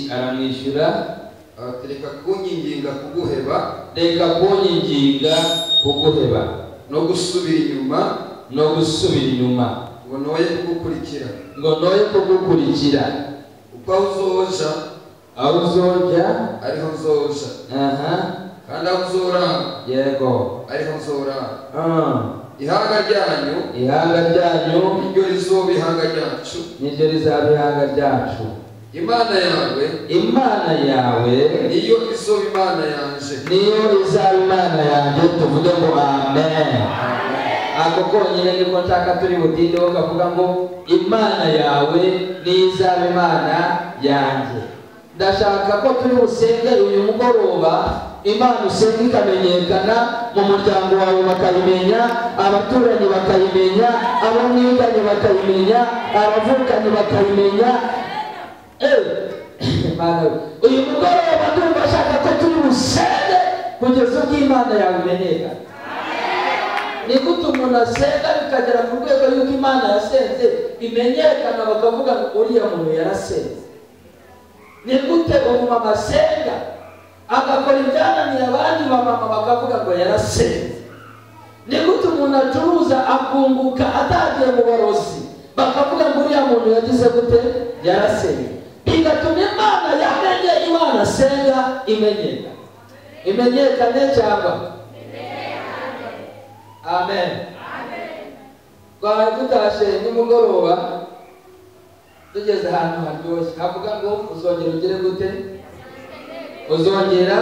Rusi aramwishyura ati reka kunyinginga kuguheba, reka kunyinginga kuguheba, no gusubira inyuma, no gusubira inyuma, ngo noye kugukurikira, ngo noye kugukurikira, kuko aho uzoja, aho uzoja ariho nzoja, aha, kandi aho uzorara, yego, ariho nzorara. Ihanga ryanyu, ihanga ryanyu niryo rizoba ihanga ryacu, niryo rizaba ihanga ryacu. Imana yawe, Imana yawe niyo izoba Imana yanje, niyo izaba Imana yanjye. Tuvuge ngo amen. Ako konyine niko nshaka turi butindeho, kavuga ngo Imana yawe niyo izaba Imana yanjye. Ndashaka ko turi busenge uyu mugoroba, Imana usenga ikamenyekana, mu muryango wawe bakayimenya, abaturanyi bakayimenya, abo mwiganye bakayimenya, abavukanyi bakayimenya. Uyu mugoroba ndumva ashaka ko turi busenge kugeza ubwo Imana yawe imenyekana. Ni gute umuntu asenga bikagera ku rwego y'uko Imana yasenze imenyekana, bakavuga ngo uriya muntu yarasenze? Ni gute umumama asenga agakora ibyananiye abandi bamama bakavuga ngo yarasenze? Ni gute umuntu acuruza akunguka atagiye mu barozi, bakavuga ngo uriya muntu yagize gute? Yarasenze. Bigatuma Imana yamenye Imana asenga imenyekana. Imenyekane cyangwa? Amen. Twari tutashe nimugoroba tugeze ahantu haryoshye, havuga ngo uzongera ugere gute? Uzongera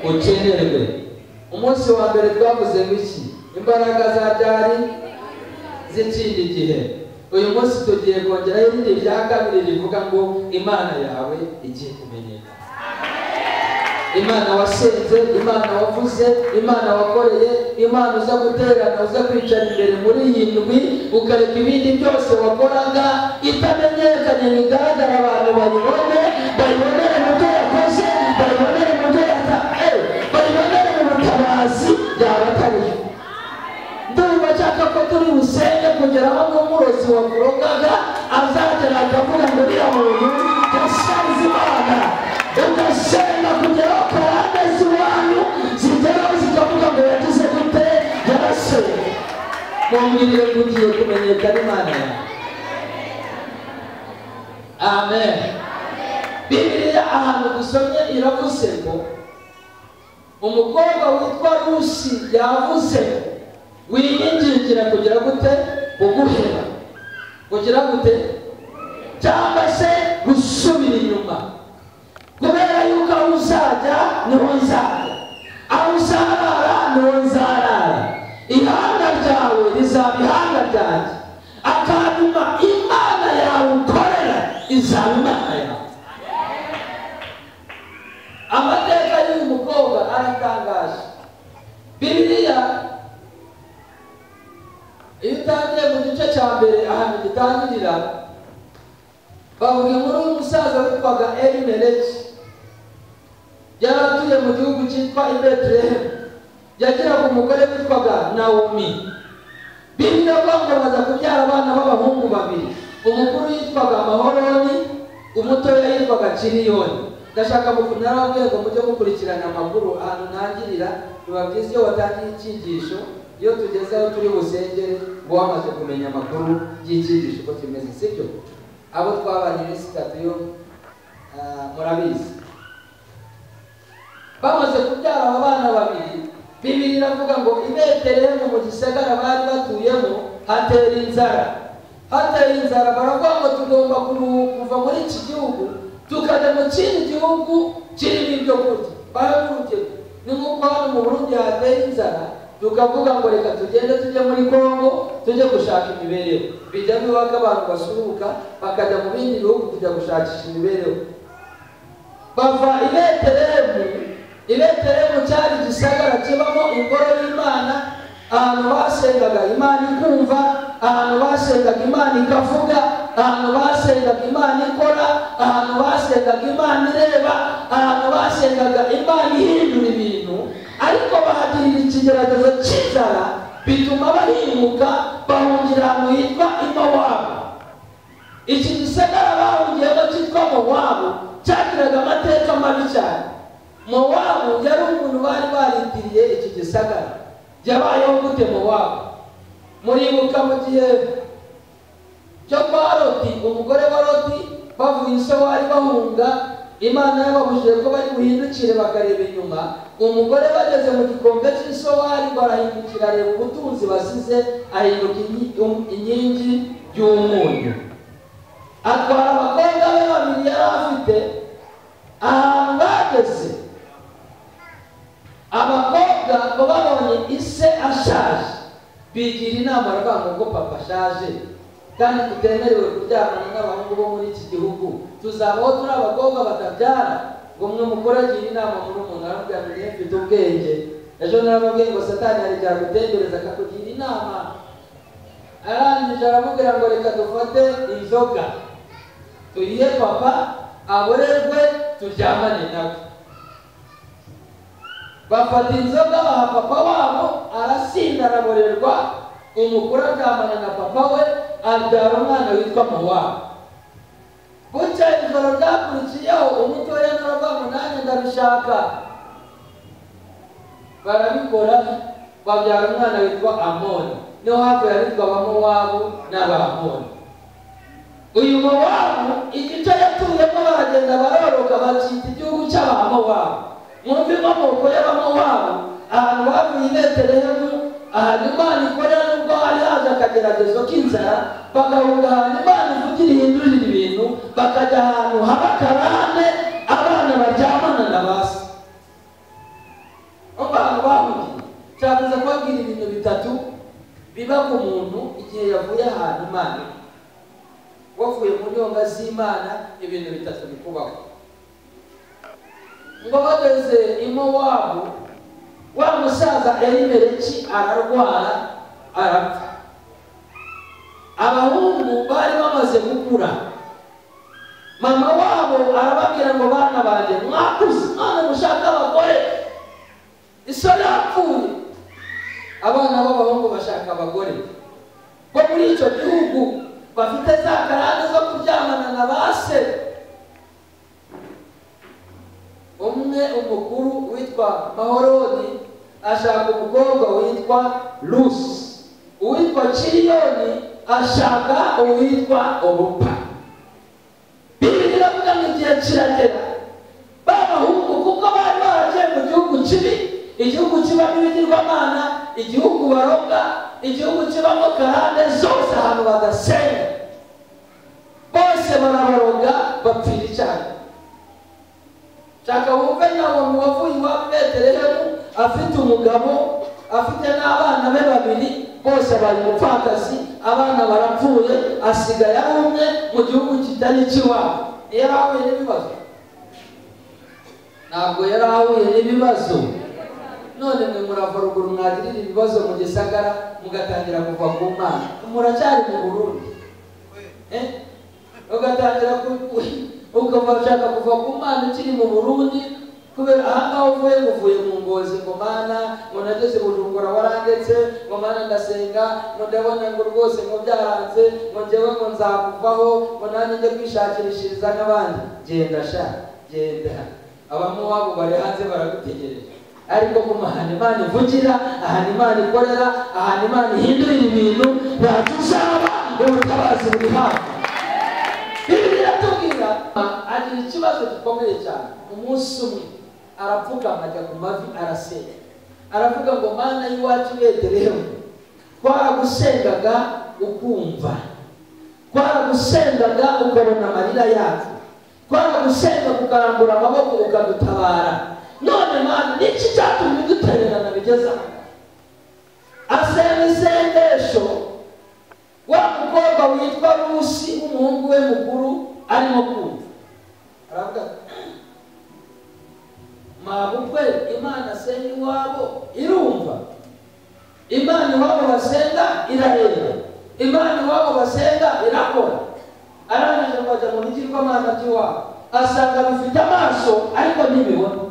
ukenerwe. Umunsi wa mbere twavuze ngo iki? Imbaraga za ryari z'ikindi gihe. Uyu munsi tugiye kongeraho irindi rya kabiri rivuga ngo Imana yawe igiye kumenyekana. Imana wasenze, Imana wavuze, Imana wakoreye, Imana uza guterana, uza kwicara imbere muri iyi ndwi, ukareka ibindi byose wakoraga itamenyekanye, bigaragara abantu bayibone, bayibonere mu byo yakoze, bayibonere mu byo bayibonere mu butabazi yaba atariyo. Ndumva nshaka ko turi busenge kugera aho n'umurozi wakurogaga azagera akavuga ngo uriya muntu yasanze Imana. Ugasenga kugera aho karande z'iwanyu zigeraho zikavuga ngo yagize gute? Yarasenga. Mumbwirire ngo ugiye kumenyekana Imana yawe. Amen. Bibiliya ahantu dusomye iravuze ngo umukobwa witwa Rusi yavuze ngo winyingingira kugira gute? Kuguheba, kugira gute? Cyangwa se gusubira inyuma, kubera yuko aho uzajya niho nzajya, aho uzarara niho nzarara, ihanga ryawe rizaba ihanga ryanjye, akanyuma Imana yawe ukorera izaba Imana yawe. Amateka y'uyu mukobwa aratangaje. Bibiliya iyo utangiye mu gice cya mbere ahantu gitangirira, bavuga inkuru y'umusaza witwaga Elimeleki. Yari atuye mu gihugu cyitwa i Betelehemu. Yagiraga umugore witwaga Nawomi. Bibiliya ivuga ngo baza kubyara abana b'abahungu babiri. Umukuru yitwaga Mahoroni, umutoya yitwaga Kiriyoni. Ndashaka narababwiye ngo mujye mukurikirana amakuru ahantu ntangirira. Biba byiza iyo watangiye icyigisho, iyo tugeze aho turi busengere ngo wamaze kumenya amakuru y'icyigisho uko kimeze, sibyo? Abo twabanye iminsi itatu yo murabizi. Bamaze kubyara aba bana babiri, Bibiliya iravuga ngo i Betelehemu mu gisagara bari batuyemo hatera inzara. Hateye inzara, baravuga ngo tugomba kuva muri iki gihugu tukajya mu kindi gihugu kirimo ibyo kurya. Bahe urugero, ni nk'uko hano mu Burundi hateye inzara, tukavuga ngo reka tugende tujye muri Kongo tujye gushaka imibereho. Bijya biba ko abantu basuhuka bakajya mu bindi bihugu kujya gushakisha imibereho. Bava i Betelehemu. I Betelehemu cyari igisagara kibamo ingoro y'Imana, ahantu basengaga Imana ikumva, ahantu basengaga Imana ikavuga, ahantu basengaga Imana ikora, ahantu basengaga Imana ireba, ahantu basengaga Imana ihindura ibintu. Ariko bahagirira ikigeragezo cy'inzara, bituma bahinguka bahungira ahantu hitwa i Mowabu. Iki gisagara bahungiyemo cyitwa Mowabu Cyagiraga amateka mabi cyane. Mowabu yari umuntu bari baritiriye iki gisagara. Yabayeho gute Mowabu? Muribuka mu gihe cyo kwa Loti, umugore wa Loti bavuye i Sowari bahunga, Imana yababujije ko bari buhindukire bakareba inyuma. Umugore bageze mu gikombe cy'i Sowari barahindukira areba ubutunzi basize, ahinduka inkingi y'umunyu. Atwara abakobwa be babiri yari afite. Ahantu bageze abakobwa ngo babonye ise ashaje, bigira inama baravuga ngo ubwo papa ashaje kandi tutemerewe kuryamana n'abahungu bo muri iki gihugu, tuzabaho turi abakobwa batabyara. Ngo mwe mukore agira inama muri umuntu, aramubwira ngo niyo mfite ubwenge. Ejo narababwiye ngo Satani hari igihe agutembereza akakugira inama. Arangije aramubwira ngo reka dufate inzoga tuyihe papa aborerwe turyamane nawe. Bafata inzoga baha papa wabo, arasinda araborerwa. Umukuru aryamana na papa we, abyara umwana witwa Mowabu. Bucya ijoro ryakurikiyeho umutoya n'aravuga ngo nanjye ndabishaka. Barabikora, babyara umwana witwa Amoni. Niho hafi yitwa Abamowabu n'Abamoni. Uyu Mowabu igice yatuyemo baragenda baroroka bakita igihugu cy'Abamowabu. Mwumve inkomoko y'Abamowabu, ahantu bavuye i Betelehemu, ahantu Imana ikorera nubwo hari haje akageragezo k'inzara, bagahunga ahantu Imana ivugira ihindurira ibintu, bakajya ahantu haba karande, abana baryamana na ba se. Umva ahantu bahungiye. Nshaka kubabwira ibintu bitatu biba ku muntu igihe yavuye ahantu Imana. Wavuye mu nyonga z'Imana, ibintu bitatu bikubaho. Ngo bageze i Mowabu, wa musaza Elimeleki ararwara arapfa. Abahungu bari bamaze gukura. Mama wabo arababwira ngo bana banjye mwakuze, none mushaka abagore. Iso yapfuye. Abana b'abahungu bashaka abagore bo muri icyo gihugu bafite za karande zo kuryamana na ba se. Umwe umukuru witwa Mahoroni ashaka umukobwa witwa Rusi, uwitwa Kiriyoni ashaka uwitwa Orupa. Bibiliya iravuga ngo igihe kiragera b'abahungu, kuko bari baragiye mu gihugu kibi, igihugu kibamo ibigirwamana, igihugu baroga, igihugu kibamo karande zose, ahantu badasenga, bose barabaroga bapfira icyaha. Shaka wumve Nawomi wavuye iwabo i Betelehemu afite umugabo, afite n'abana be babiri, bose bari umupfakazi, abana barapfuye, asigaye ari umwe mu gihugu kitari icy'iwabo. Yari ahuye n'ibibazo? Ntabwo yari ahuye n'ibibazo. None mwe murava ruguru mwagirira ibibazo mu gisagara mugatangira kuva ku Mana. Muracyari mu Burundi. Ugatangira ukashaka kuva ku Mana ukiri mu Burundi, kubera ahangaha uvuye uvuye mu Ngozi ngo Mana ngo nageze Bujumbura warandetse, ngo Mana ndasenga, ngo ndabona ngo rwose ngo byaranze, ngo njyewe ngo nzakuvaho, ngo nanjye njye kwishakirishiriza n'abandi. Genda sha, genda. Abamowabu bari hanze baragutegereje. Ariko ku ahantu Imana ivugira, ahantu Imana ikorera, ahantu Imana ihindurira ibintu, ntacyo uzaba, ubutabazi buri hafi. Bibiliya iratubwira agira ikibazo gikomeye cyane. Umunsi umwe arapfukama ajya ku mavi arasenga, aravuga ngo Mana y'iwacu Betelehemu, twaragusengaga ukumva, twaragusengaga ukabona amarira yacu, twaragusenga ukarambura amaboko ukadutabara, none Mana niki cyatumye udutererana bigeze aha? Asenga isengesho. Wa mukobwa witwa Rusi umuhungu we mukuru arimo kumva, aravuga mabukwe Imana asenga iwabo irumva, Imana iwabo basenga irareba, Imana iwabo basenga irakora. Arangije ngo ajya mu bigirwamana by'iwabo, asanga bifite amaso ariko ntibibona,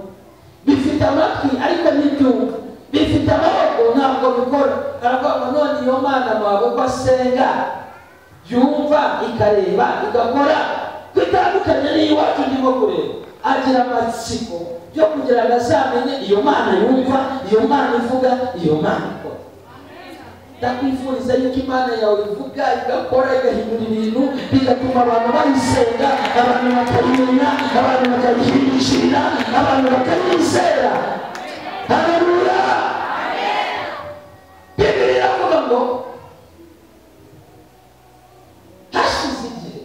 bifite amatwi ariko ntibyumva, bifite amaboko ntabwo bikora. Aravuga ngo none iyo Mana mabukwe asenga yumva ikareba igakora, Kwitandukanye n'iwacu ndimo kureba. Agira amatsiko yo kugira ngo azamenye iyo Mana yumva, iyo Mana ivuga, iyo Mana ikora. Ndakwifuriza yuko Imana yawe ivuga, igakora, igahindura ibintu, bigatuma abantu bayisenga, abantu bakayimenya, abantu bakayihindukirira, abantu bakayizera. Haleluya! Bibiliya iravuga ngo hashize igihe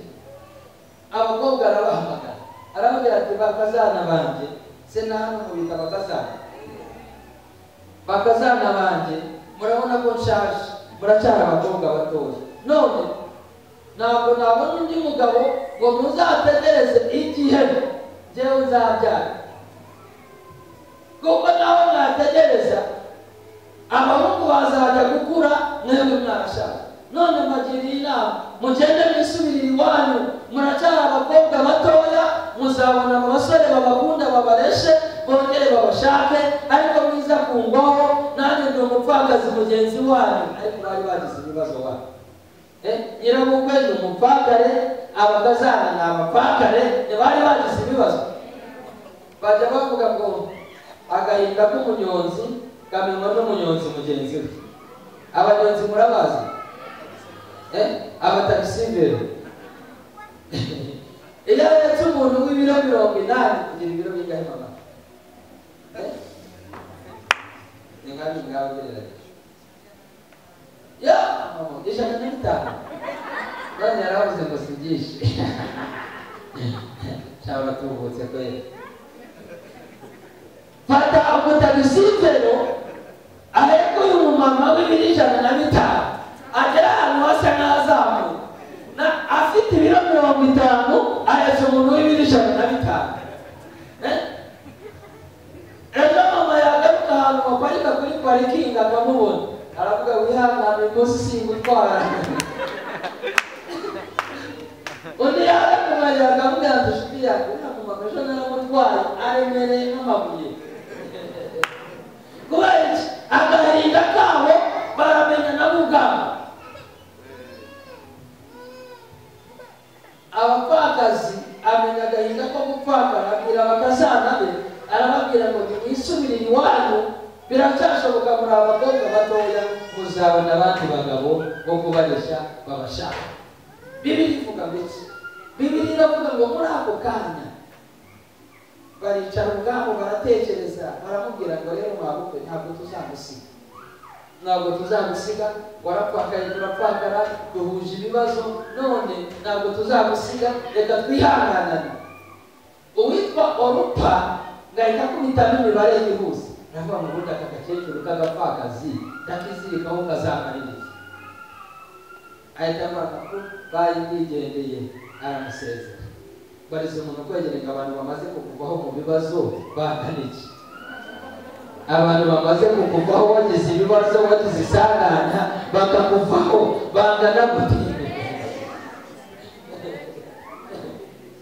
abakobwa arabahamagara, arababwira ati bakazana banjye, se na hano mubita bakazana, bakazana banjye, murabona ko nshaje, muracyari abakobwa batoya, none ntabwo nabona undi mugabo ngo muzategereze igihe njyewe nzabyara, kuko nawe mwategereza abahungu bazajya gukura mwebwe mwarashaje. None mbagiriye inama, mugende mwisubirire iwanyu, muracyari abakobwa batoya, muzabona abasore babakunda babareshe, bongere babashake, ariko mwiza kungwaho, nanjye ndi umupfakazi mugenzi wanyu. Ariko bari bagize ibibazo wanyu. Nyirabukwe ni umupfakare, abakazana ni abapfakare, ntibari bagize ibibazo. Bajya bavuga ngo agahinda k'umunyonzi kamenywa n'umunyonzi mugenzi we. Abanyonzi murabazi? Abatagisivero. Iyo ahetse umuntu w'ibiro 80, kugira ibiro bingahe mama? Ni nka bingahe ugereranyije? Ya mama, 105. None yaravuze ngo si byinshi. Cyangwa tuvutse kweli. Fata umutagisivero aheka uyu mumama w'ibiro 105, agera ahantu hasa nk'ahazamuka, na afite ibiro 50, ahetse umuntu w'ibiro 105. Ejo mama yagaruka ahantu baparika kuri parikingi akamubona, aravuga wihangane uyu munsi singutwara. Undi yaza kumwegera akamubwira ati nshuti yanjye, uriya mumama ejo naramutwaye aremereye nk'amabuye. Kubera iki? Agahinda kabo baramenya nabo ubwabo. Abapfakazi amenya agahinda ko gupfakara, abwira abakazana be, arababwira ngo nimwisubirire iwanyu, biracyashoboka muri abakobwa batoya, muzabona abandi bagabo bo kubareshya babashaka. Bibiliya ivuga ngo iki? Bibiliya iravuga ngo muri ako kanya baricara ubwabo baratekereza, baramubwira ngo rero mwabukwe ntabwo tuzamusiga, ntabwo tuzamusiga, warapfakaye turapfakara, duhuje ibibazo, none ntabwo tuzamusiga, reka twihanganane. Uwitwa Orupa ngahita akubitamo imibare yihuse, aravuga ngo ubundi aka gakecuru k'agapfakazi ndakizirikaho kazamarira. Ahita avuga ko bayigendeye, aramusezera. Barize umuntu kwegereka abantu bamaze kukuvaho mu bibazo bangana iki? Abantu bamaze kukuvaho wagize ibibazo, wagize isanganya, bakakuvaho bangana gute?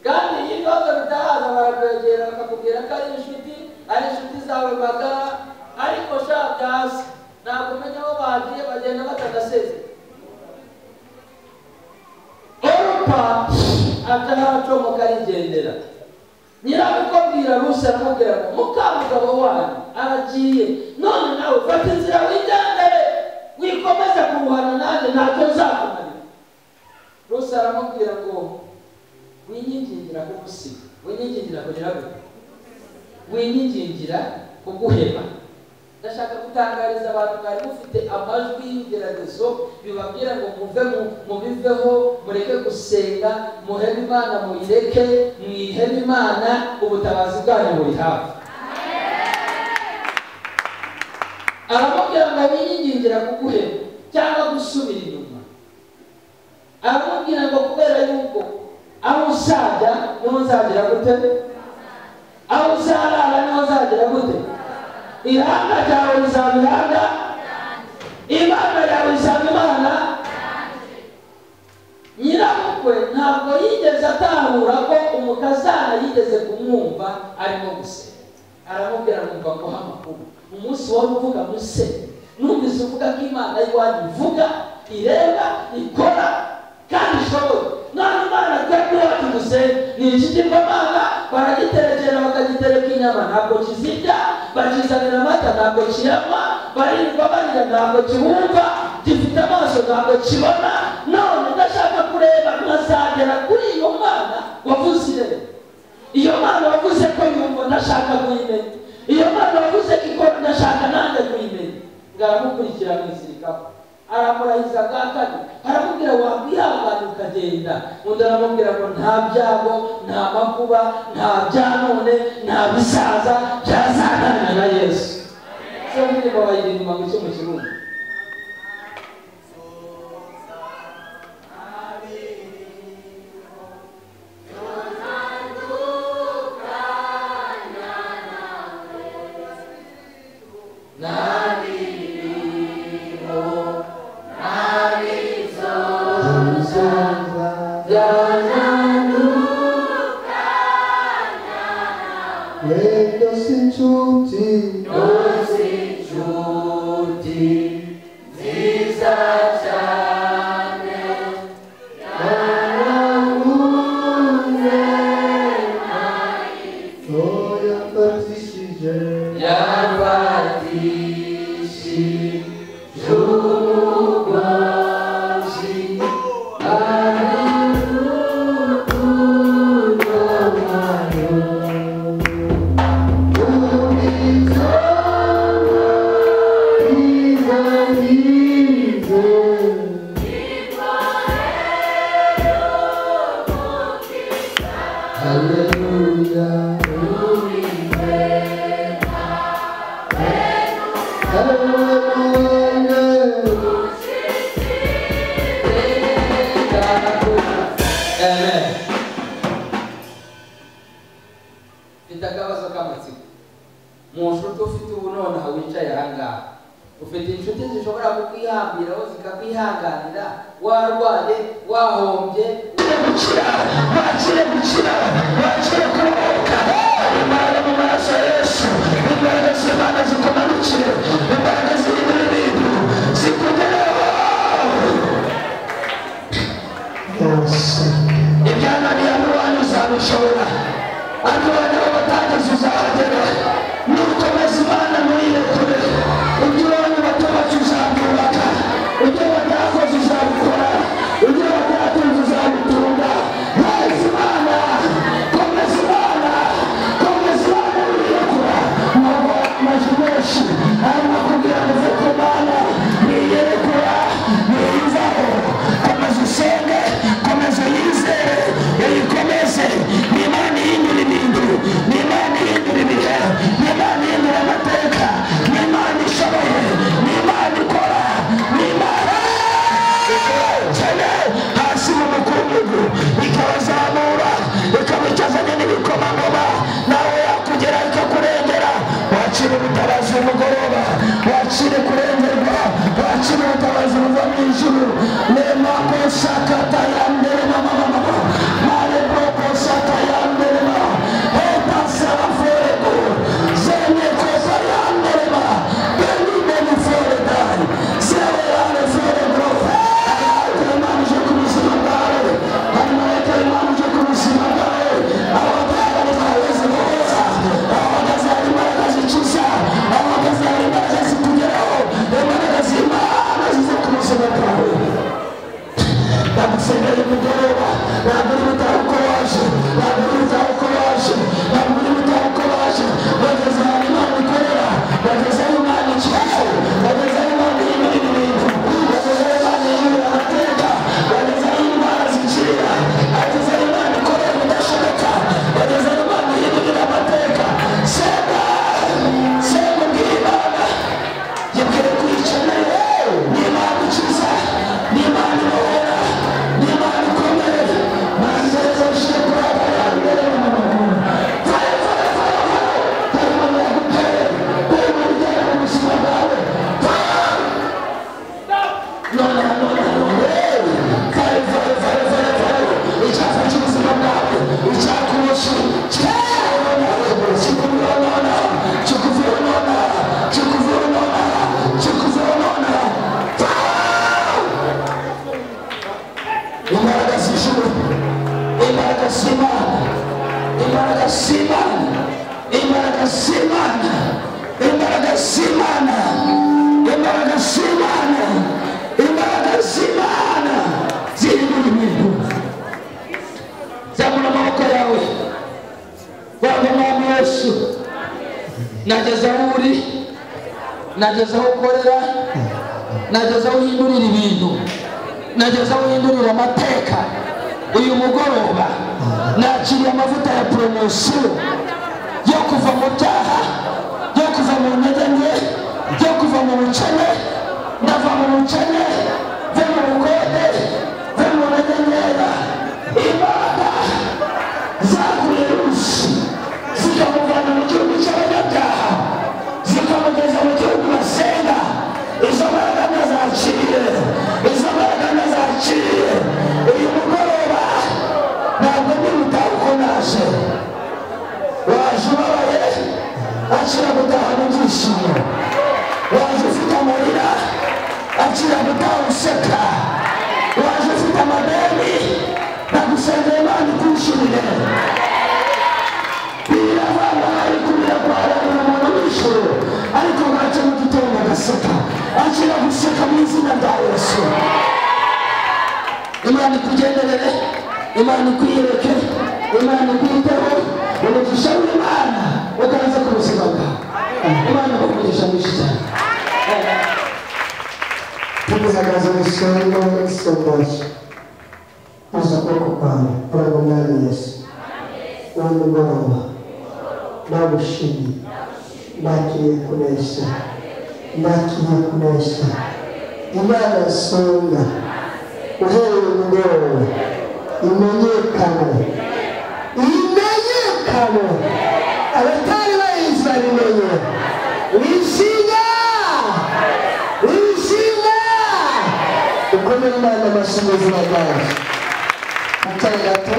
Kandi iyo ibibazo bitaraza barakwegera bakakubwira ko ari inshuti zawe magara, ariko sha byaza ntabwo umenya aho bagiye, bagenda batadasezera. Orupa ataracomoka arigendera. Nyirabukwe abwira Rusi, aramubwira ngo mukamugabo wanyu aragiye, none nawe fata inzira wigendere, wikomeze kuruhana nanjye ntacyo nzakumarira. Rusi aramubwira ngo winyingingira kugusiga, winyingingira kugira gute? Winyingingira kuguheba. Ndashaka gutangariza abantu mwari mufite amajwi y'ibigeragezo bibabwira ngo muve mubiveho, mureke gusenga, muhebe Imana, muyireke, mwihebe Imana, ubutabazi bwanyu buri hafi. Aramubwira ngo winyingingira kuguheba cyangwa gusubira inyuma. Aramubwira ngo kubera yuko aho uzajya niho nzagira gute, aho uzarara niho nzagira gute, ihanga ryawe rizaba ihanga, Imana yawe izaba Imana. Nyirabukwe ntabwo yigeze atahura ko umukazana yigeze kumwumva arimo gusenga. Aramubwira ngo mva nguhe amakuru, umunsi wari uvuga muse, numvise uvuga ko Imana y'iwanyu ivuga, ireba, ikora kandi ishoboye. None Imana twebwe iwacu dusenga ni ikigirwamana, baragiterekera bakagitereka inyama ntabwo kizirya, bakizanira amata ntabwo kiyanywa, barirwa barira ntabwo kibumva, gifite amaso ntabwo kibona. None ndashaka kureba nkazagera kuri iyo Mana wavuze irebe, iyo Mana wavuze ko yumva ndashaka kuyimenya, iyo Mana wavuze ko ikora ndashaka nanjye kuyimenya. Ngaramukurikira amwizirikaho, aramurahiza bwa kane, aramubwira wakwihangana ukagenda. Undi aramubwira ngo nta byago, nta makuba, nta bya none, nta bisaza byazanana na Yesu. So ndirimbo bayiririmba ngo iki mu Kirundi? Senderi. Yesu, nageze aho uri, nageze aho ukorera, nageze aho uhindurira ibintu, nageze aho uhindurira amateka. Uyu mugoroba nakiriye amavuta ya poromosiyo yo kuva mu byaha, yo kuva mu ntege nke, yo kuva mu bukene. Ndava mu bukene, mve mu bukode, mve mu ntege nkeya. Imbaraga zakuye Rusi zikamuvana mu gihugu cy'abanyabyaha, zikamugeza mu gihugu basenga. Izo mbaraga ntazakiriye, izo mbaraga ntazakiriye. Uyu mugoroba ntabwo ndi butaha uko naje. Waje ubabaye, akira gutaha mu byishimo. Waje ufite amarira, akira gutaha useka. Waje ufite amadeni, ndagusengera Imana ikwishyurire. Biravanga ari kurira kwararira umuntu w'ijoro, ariko bwacya mu gitondo agaseka. Akira guseka mu izina rya Yesu. Imana ikugenderere, Imana ikwiyereke, Imana ikwiteho. Umugisha w'Imana ukaza ku buzima bwawe. Imana ikugisha mwinshi cyane. Tugihagaze musengo isengesho, uza ukuboko kwawe urabe Umwami Yesu. Uwo mugoroba nagushimiye, nakiriye kunesha, nakiriye kunesha. Imana nsenga uhereye umugoroba imenyekane, imenyekane, abatari bayizi babimenye. Wishinga, wishinga, ukomere Imana amashyi mu izina ryawe. Mutare gato.